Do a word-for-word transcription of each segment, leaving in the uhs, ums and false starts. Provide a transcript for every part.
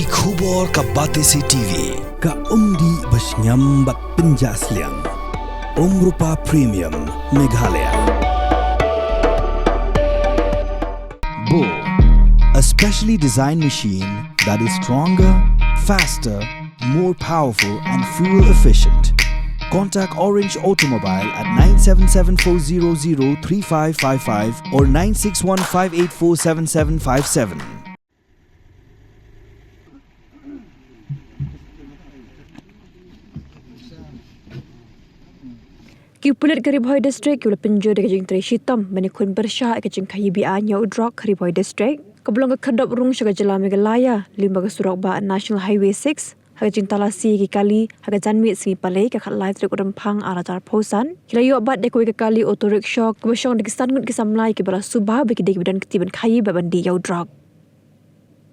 Ki khubor ka Batesi T V, ka umdih ba shngiam bad pynjah sliang. Umrupa Premium, Meghalaya. Bo, a specially designed machine that is stronger, faster, more powerful and fuel efficient. Contact Orange Automobile at nine seven seven four zero zero three five five five or nine six one five eight four seven seven five seven. Ki pulit ka Ri Bhoi District ki la pynjur da ka jingtrei shitom ban ïakhun pyrshah ïa ka jingkhaïi be-aiñ ïa u drok ka Ri Bhoi District, kaba long ka khyrdop rung sha ka jylla Meghalaya, lyngba ka surok bah National Highway six, ha ka jingtalasi ïa ki kali ha ka janmiet sngi Palei ka khatlai tarik u Rymphang arhajar arphew san, ki la ïoh bat ïa kawei ka kali auto rickshaw kaba shong da ki san ngut ki samla ïa kiba la suba ba ki dei kiba don kti ban khaïi bad ban dih ïa u drok.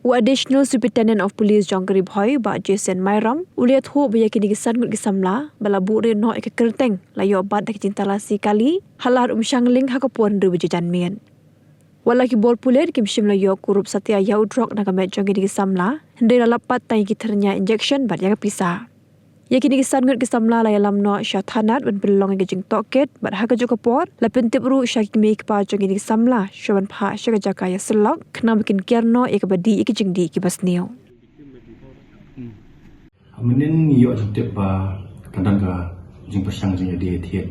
U Additional Superintendent of Police jong ka Ri Bhoi, Bah Jason Myram, u la ïathuh ba ïa kine ki san ngut ki samla ba la buhrieh noh ïa ka kyrteng la ïoh bat da ka jingtalasi kali ha Lahad Umshangling ha ka por hynriew baje janmiet. Wat la ki bor pulit kim shym la ïoh kurup satia ïa u drok na ka met jong kine ki samla, hynrei la lap pat tang ïa ki thyrnia injection bad ïa ka pisa. Ïa kine ki san ngut ki samla la ïalam noh sha thanat ban pynlong ïa ka jingtohkit bad ha kajuh ka por la pyntip ruh sha ki kmie ki kpa jong kine ki samla shuwa ban phah sha ka jaka ïasyllok khnang ba kin kiar noh ïa kaba dih ïa ki jingdih kiba sniew. Mynnin ngi ïoh jingtip ba ka don ka jingpyrshang jingïadie thied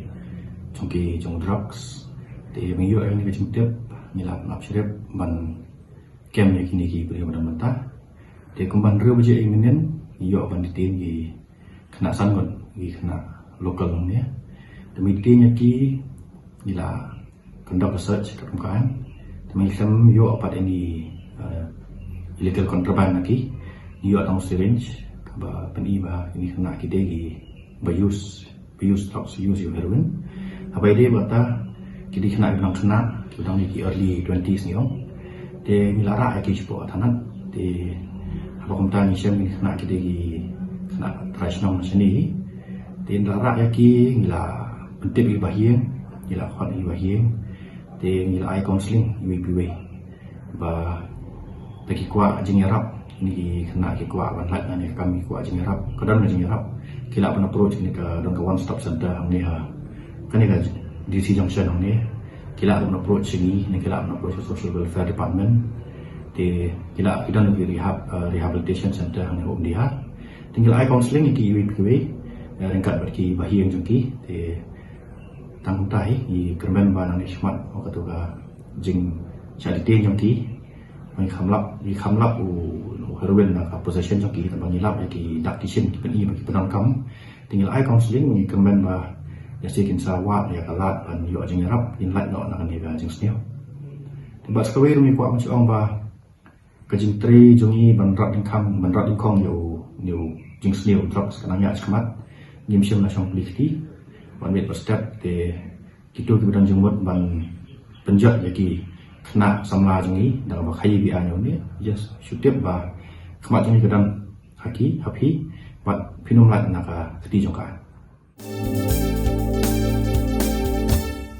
jong ki jong drugs. Te ba ngi ïoh ïa kane ka jingtip ngi la pynap shrip ban kem ïa kine ki briew ba don bynta. Te kumba hynriew baje mynnin ngi ïoh ban detain ki khynnah san ngut, ki khynnah local hangne. Te mynta ïa ki ngi la conduct research katkum ka aiñ. Te mynta ïoh pat any, uh, illegal contraband na ki, ngi ïoh tang syringe kaba pyni ba kine khynnah ki dei kiba use, ba use drugs, use ïa u heroin. Haba ïadei bad kata ki dei khynnah kiba dang khynnah, kiba dang ha ki early twenties ngi ong. Te ngi la rah ïa ki shapoh thanat. Te haba kumta ngi shem kine khynnah ki dei ki khynnah trai shnong shane. Te ngi la rah ïa ki, ngi la pyntip ïa ki bahaïing, ngi la khot ïa ki bahaïing. Te ngi la ai counselling iwei pa iwei. Ba lada ki kwah jingïarap, kine ki khynnah ki kwah ban lait na kane ka kam, ki kwah jingïarap, ka don ka jingïarap, ki lah ban approach kane ka, don ka one stop center hangne ha kane ka D C junction hangne. Ki lah ban approach ngi ne ki lah ban approach social welfare department. Te ki lah, ki don ki rehab, uh, rehabilitation center hangne ha Umdihar. Te ngi la ai counselling ïa ki iwei pa iwei, eh, ryngkat bad ki bahaïing jong ki. Te tang kumta hi ngi kyrmen ba nangne shakhmat, ha katu ka jingshah detain jong ki, ngi kham lap, ngi kham lap u, u heroin na ka possession jong ki, tang ba ngi lap ïa ki dak ki shin, ki pyni ba ki pyndonkam. Te ngi la ai counselling, ngi kyrmen ba lehse kin sa wad ïa ka lad ban ïoh jingïarap, kin lait noh na kane ka jingsniew. Te bad sa kawei ruh ngi kwah ban shu ong ba ka jingtrei jong ngi ban rat dyngkhang, ban rat dyngkhong ïa u, ïa u jingsniew drugs ka nang ïaid shakhmat. Ngim shym la shong plie kti, ban miet ban step. Te kito kiba don jingmut ban pynjot ïa ki khynnah samla jong ngi da kaba khaïi be-aiñ ïa une, just shu tip ba khmat jong ngi ka don ha ki, ha phi, bad phin ym lait na ka kti jong ka aiñ.